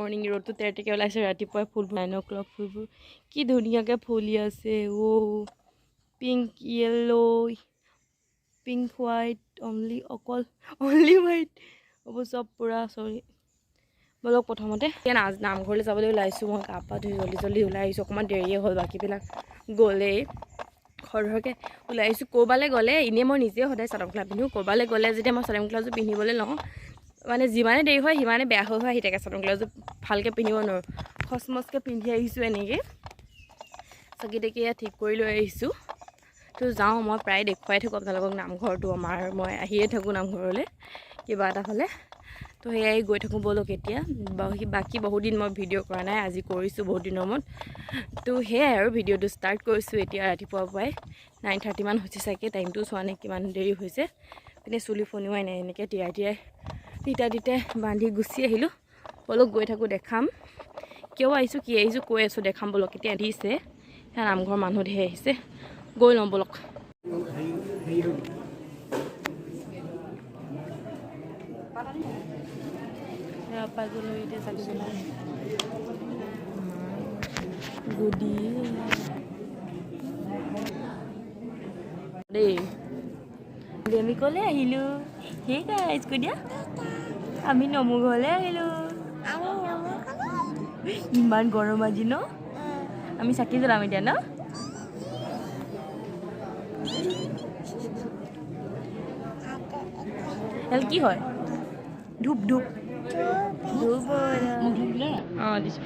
Morning. ৰ'দটো তেৰতেকে ওলাইছে। ৰাতিপুৱাই ফুল, 9 অ'ক্লক। ফুলবোৰ কি ধুনীয়াকৈ ফুলি আছে অ'। Pink, yellow, pink, white, only, অকল অনলি হোৱাইট হ'ব চব পূৰা। চৰি, ব'লক প্ৰথমতে এতিয়া নামঘৰলৈ যাবলৈ ওলাইছোঁ। মই গা পা ধুই জল্দি জল্দি ওলাই আহিছোঁ। অকণমান দেৰিয়ে হ'ল, বাকীবিলাক গ'লেই। খৰধৰকৈ ওলাই আহিছোঁ। ক'ৰবালৈ গ'লে এনেই মই নিজে সদায় চাদৰ মেখেলা পিন্ধোঁ। ক'ৰবালৈ গ'লে যেতিয়া মই চাদৰ মেখেলাযোৰ পিন্ধিবলৈ লওঁ, মানে যিমানে দেৰি হয় সিমানে বেয়া হৈ হৈ আহি থাকে। চাদৰ মেখেলাযোৰ ভালকৈ পিন্ধিব নোৱাৰোঁ। খচমচকৈ পিন্ধি আহিছোঁ। এনেকৈ চাকি তাকি ঠিক কৰি লৈ আহিছোঁ। তো যাওঁ। মই প্ৰায় দেখুৱাই থাকোঁ আপোনালোকক নামঘৰটো আমাৰ। মই আহিয়ে থাকোঁ নামঘৰলৈ কিবা এটা হ'লে। তো সেয়াই গৈ থাকোঁ। ব'লক এতিয়া। বাকী বহুত দিন মই ভিডিঅ' কৰা নাই, আজি কৰিছোঁ বহুত দিনৰ মূৰত। তো সেয়াই আৰু, ভিডিঅ'টো ষ্টাৰ্ট কৰিছোঁ এতিয়া ৰাতিপুৱাৰ পৰাই। 9:30মান হৈছে চাগে, টাইমটোও চোৱা নাই কিমান দেৰি হৈছে। পিনে চুলি ফনিওৱাই নাই, এনেকৈ তিয়াই তিয়াই তিতা তিতাই বান্ধি গুচি আহিলোঁ। ব'লক, গৈ থাকোঁ, দেখাম কিয় আহিছোঁ, কি আহিছোঁ, কৈ আছোঁ, দেখাম। ব'লক। এতিয়া দিছে, সেয়া নামঘৰ মানুহ ধেৰ আহিছে। গৈ লওঁ, ব'লক। হেৰি হৈ সেয়া পাই গ'লোঁ। এতিয়া চাকি জ্বলাই গুডি দেই। আমি ক'লৈ আহিলোঁ? সেই গাইজ, কৈ দিয়া, আমি নমু ঘৰলৈ আহিলোঁ। ইমান গৰম আজি ন? আমি চাকি জ্বলাম এতিয়া ন? এল কি হয়? ধূপ, ধূপ, ধূপ। অঁ, দিছোঁ।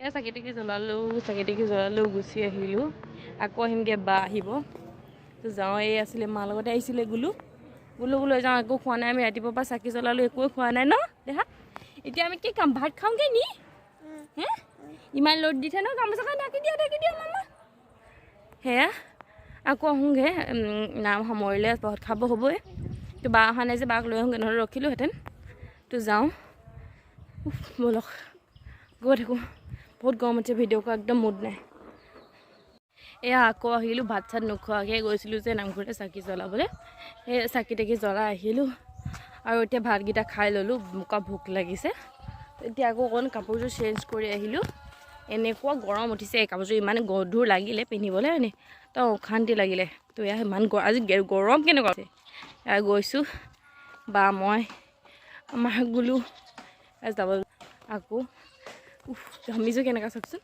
এয়া চাকি তাকি জ্বলালোঁ, চাকি তাকি জ্বলালোঁ, গুচি আহিলোঁ। আকৌ আহিমগৈ, বা আহিব। তো যাওঁ। এই আছিলে, মাৰ লগতে আহিছিলে গুলু। গুলুকো লৈ যাওঁ। একো খোৱা নাই আমি। ৰাতিপুৱাৰ পৰা চাকি জ্বলালোঁ, একোৱে খোৱা নাই ন দেহা? এতিয়া আমি কি খাম? ভাত খাওঁগৈ নি? হে, ইমান ৰ'দ দিছে ন? গামোচাখন ঢাকি দিয়া, ঢাকি দিয়া মামা। সেয়া আকৌ আহোঁগৈ। নাম সামৰিলে ভাত খাব হ'বই। তো বা অহা নাই যে, বাক লৈ আহোঁগৈ, নহ'লে ৰখিলোহেঁতেন। তো যাওঁ। উফ, ব'লক, গৈ থাকোঁ। বহুত গৰম উঠিছে, ভিডিঅ' কৰা একদম মুড নাই। এয়া আকৌ আহিলোঁ। ভাত চাত নোখোৱাকৈ গৈছিলোঁ যে নামঘৰতে চাকি জ্বলাবলৈ, সেই চাকি তাকি জ্বলাই আহিলোঁ আৰু এতিয়া ভাতকেইটা খাই ল'লোঁ। এনেকুৱা ভোক লাগিছে। এতিয়া আকৌ অকণ কাপোৰযোৰ চেঞ্জ কৰি আহিলোঁ। এনেকুৱা গৰম উঠিছে, এই কাপোৰযোৰ ইমান গধুৰ লাগিলে পিন্ধিবলৈ হয়নে? তো অশান্তি লাগিলে। তো এয়া ইমান আজি গৰম কেনেকুৱা। এয়া গৈছোঁ বা মই, আমাৰ গ'লোঁ যাব আকৌ। উফ, ঘামিছোঁ কেনেকুৱা চাওকচোন।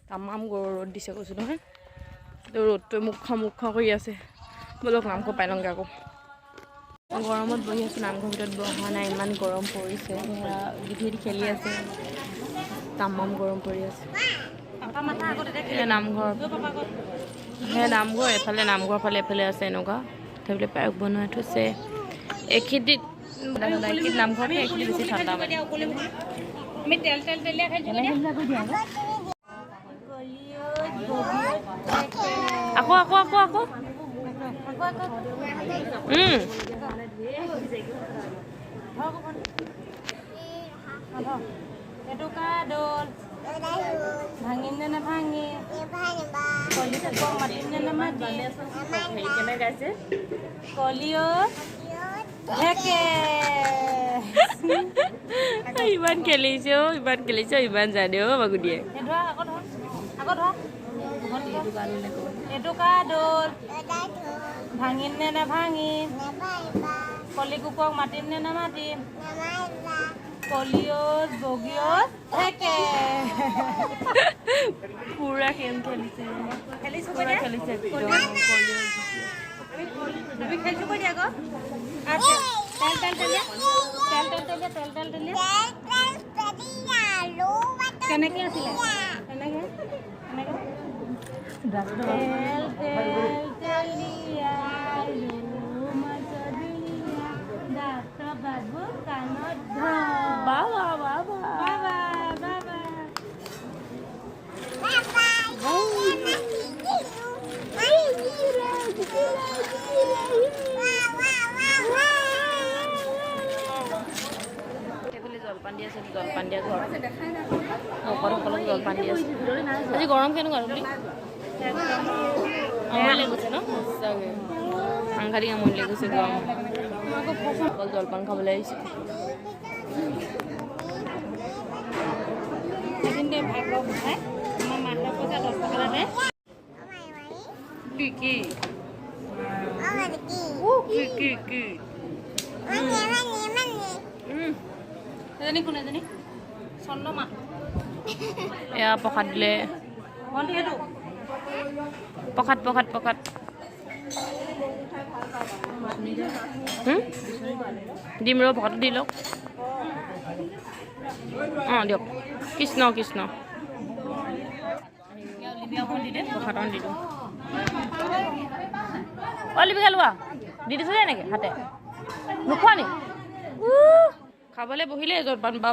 তামাম ৰ'দ দিছে কৈছোঁ নহয়। তো ৰ'দটোৱে মুখ খাওঁ মুখ খাওঁ কৰি আছে। ব'লক, নামঘৰ পাই লওঁগৈ আকৌ। গৰমত বহি আছোঁ, নামঘৰ ভিতৰত বহা নাই, ইমান গৰম পৰিছে। গীত খেলি আছে। তামাম গৰম পৰি আছে। এয়া নামঘৰ, সেই নামঘৰ এফালে, নামঘৰ ফালে এফালে আছে। এনেকুৱা সেইফালে পাৰ্ক বনাই থৈছে। এইখিনিত এইখিনিত নামঘৰতকৈ এইখিনি বেছি ঠাণ্ডা মানে। আমি তেল তেল তেলীয়া খাইছোঁ। আকৌ আকৌ আকৌ আকৌ। এটকা দৌল ভাঙিম নে নাভাঙিম? কলি মাতিম নে নামাতিম? হেৰি কেনে গাইছে? কলিঅ' ঢেকে। ইমান খেলিছে অ', ইমান খেলিছে, ইমান জানে অ' বাগুদিয়ে। ধৰা আকৌ, ধৰ আকৌ। আকৌ ধৰা। এইটো কাৰ দৌল? ভাঙিম নে নাভাঙিম? কলি কুকুৰক মাতিম নে নামাতিম? কলিঅত বগীঅত ঢেকে। পুৰা গেম খেলিছে। খেলিছোঁ। পুৰা খেলিছে একদম। আমি খেলিছোঁ, কৈ দিয়া আকৌ। তেল তেল তেলিয়া, তেল তেল তেলিয়া, তেল তেল তেলিয়া। কেনেকে আছিলে? এনেকে এনেকে, তেল তেল তেলিয়া, ডাক্তৰ বাবু কাণত ধৰ। বাবা বাবা। বাবা বাবা। সেইফালে জলপান দি আছে। জলপান দিয়া ঘৰ, ভকতসকলক জলপান দি আছে। আজি গৰম কেনেকুৱা বুলি আমনি লাগিছে ন? সঁচাকৈ সাংঘাতিক আমনি লাগিছে গৰম। অকল জলপান খাবলৈ আহিছোঁ। এদিন দে ভাগ্য গোসাঁই আমাৰ মাহঁতক কৈছে 10 টকা এটা দে। কি কি কি কি কি? এজনী কোন? এজনী চন্দ্ৰমা। এয়া প্ৰসাদ দিলে। ভণ্টি, সেইটো প্ৰসাদ প্ৰসাদ প্ৰসাদ। দিম ৰ, প্ৰসাদটো দি লওক। অঁ, দিয়ক। কৃষ্ণ কৃষ্ণ। প্ৰসাদ অকণ দি দিওঁ। অ লিপিকা, লোৱা। দি দিছোঁ দেই। এনেকৈ হাতে নোখোৱা নি? খাবলৈ বহিলে জলপান বা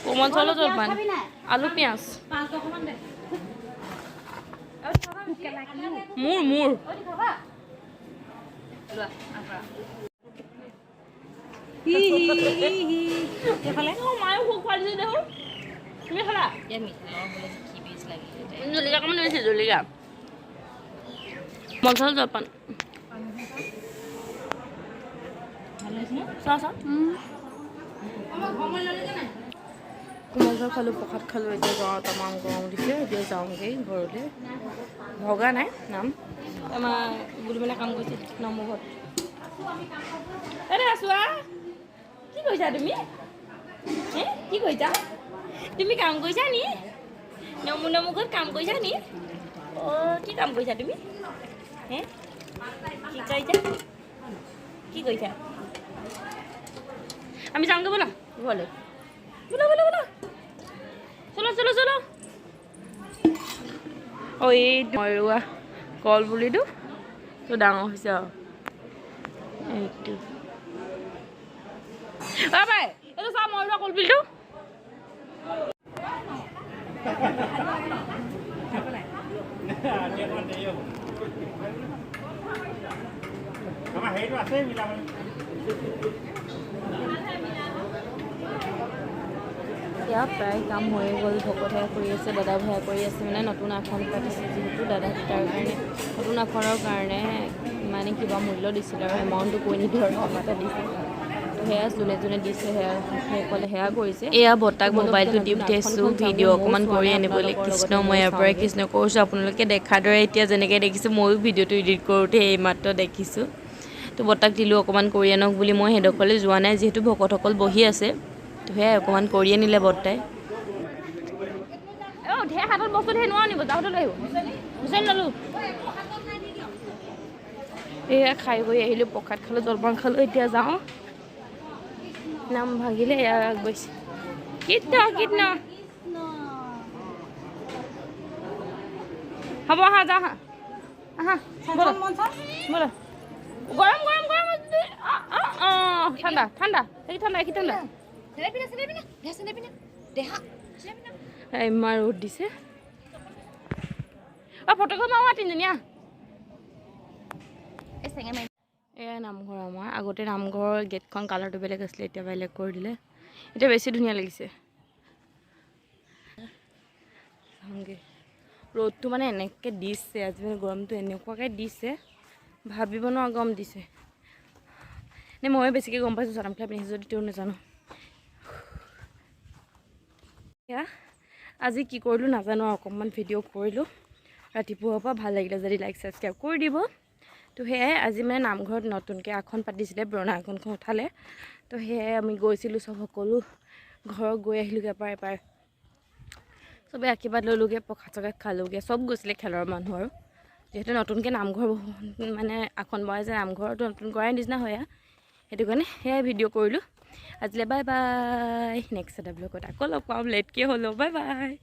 কোমল চাউলৰ জলপান, আলু পিঁয়াজ। 5 টকামান দে। মোৰ মোৰ। হি হি হি হি, এইফালে। মায়েও খুব খুৱাই দিছে দেখোন। তুমি খালা? জলকীয়া অকণমান বেছি, জলকীয়া। কোমল চাউল জলপান। ভাল হৈছে ন? চাহ চাহ। কোমল চাউল খালোঁ, প্ৰসাদ খালোঁ। এতিয়া যাওঁ, তামাম গৰম দিছে। এতিয়া যাওঁগৈ ঘৰলৈ। ভগা নাই নাম। আমাৰ গুলি মানে কাম কৰিছে নামৰ ঘৰত। এনে আছো। কি কৰিছা তুমি? হে, কি কৰিছা তুমি? কাম কৰিছা নি? নমু নমু ঘৰত কাম কৰিছা নি? অঁ, কি কাম কৰিছা তুমি? হে, কি কৰিছা? কি কৰিছা? আমি যাওঁগৈ, ব'লা ঘৰলৈ। ব'লা ব'লা ব'লা, চলো চলো চলো। অঁ, এই মই ৰোৱা কল পুলিটো তো ডাঙৰ হৈছে আৰু এইটো। অ বাই, এইটো চা, মই ৰোৱা কলপুলিটো। আমাৰ হেৰিটো আছে মিলাবলৈ। এতিয়া প্ৰায় কাম হৈয়ে গ'ল। ভকতহে কৰি আছে, দাদা ভাই কৰি আছে। মানে নতুন আসন পাতিছে যিহেতু দাদা, তাৰ কাৰণে নতুন আসনৰ কাৰণে মানে কিবা মূল্য দিছিল আৰু এমাউণ্টটো কৈ নিদিওঁ আৰু ক্ষমা এটা দিছে। তো সেয়া যোনে যোনে দিছে, সেয়া সেইসকলে সেয়া কৰিছে। এয়া বৰ্তাক মোবাইলটো দি পঠিয়াইছোঁ ভিডিঅ' অকণমান কৰি আনিবলৈ। কৃষ্ণ, মই ইয়াৰ পৰাই কৃষ্ণ কৰিছোঁ। আপোনালোকে দেখাৰ দৰে এতিয়া যেনেকৈ দেখিছোঁ, ময়ো ভিডিঅ'টো এডিট কৰোঁতে এইমাত্ৰ দেখিছোঁ। তো বৰ্তাক দিলোঁ অকণমান কৰি আনক বুলি। মই সেইডোখৰলৈ যোৱা নাই যিহেতু ভকতসকল বহি আছে। তো সেয়াই অকণমান কৰি আনিলে বৰ্তাই। অঁ, ঢেৰ হাতত বস্তু ঢেৰ নোৱাৰো নিব, যাওঁতে লৈ আহিব। বিচাৰি নলো। এয়া খাই বৈ আহিলোঁ, প্ৰসাদ খালোঁ, জলপান খালোঁ। এতিয়া যাওঁ। নাম ভাগিলে। এয়া গৈছে। কৃষ্ণ কৃষ্ণ। হ'ব, আহা, যাওঁ, আহা আহা, ব'লা ব'লা। গৰম গৰম গৰম। অঁ অঁ, ঠাণ্ডা ঠাণ্ডা, এই ঠাণ্ডা, এই ঠাণ্ডা। ইমান ৰ'দ দিছে। অঁ, ফটোখন মাৰোঁ তিনিজনীয়া। এয়া নামঘৰ আমাৰ। আগতে নামঘৰৰ গেটখন কালাৰটো বেলেগ আছিলে, এতিয়া বেলেগ কৰি দিলে। এতিয়া বেছি ধুনীয়া লাগিছে। চাওঁগৈ। ৰ'দটো মানে এনেকৈ দিছে আজি, মানে গৰমটো এনেকুৱাকৈ দিছে, ভাবিব নোৱাৰা গৰম দিছে। নে ময়ো বেছিকৈ গম পাইছোঁ চাদৰ মেখেলা পিন্ধিছোঁ যদি, তেওঁ নাজানো। এয়া আজি কি কৰিলোঁ নাজানো, অকণমান ভিডিঅ' কৰিলোঁ ৰাতিপুৱাৰ পৰা। ভাল লাগিলে যদি লাইক ছাবস্ক্ৰাইব কৰি দিব। তো সেয়াই, আজি মানে নামঘৰত নতুনকৈ আসন পাতিছিলে, পুৰণা আসনখন উঠালে। তো সেয়াই আমি গৈছিলোঁ চব, সকলো ঘৰত গৈ আহিলোঁগৈ। এবাৰ এবাৰ চবেই আশীৰ্বাদ ল'লোগৈ, প্ৰসাদ চসাদ খালোঁগৈ। চব গৈছিলে খেলৰ মানুহ, আৰু যিহেতু নতুনকৈ নামঘৰ মানে আসন বহাইছে, নামঘৰটো নতুন কৰাই নিচিনা হয় আৰু সেইটো কাৰণে সেয়াই ভিডিঅ' কৰিলোঁ আজিলৈ। বাই বাই, নেক্সট এটা ব্লগত আকৌ লগ পাম, লেটকৈ হ'লেও। Bye bye.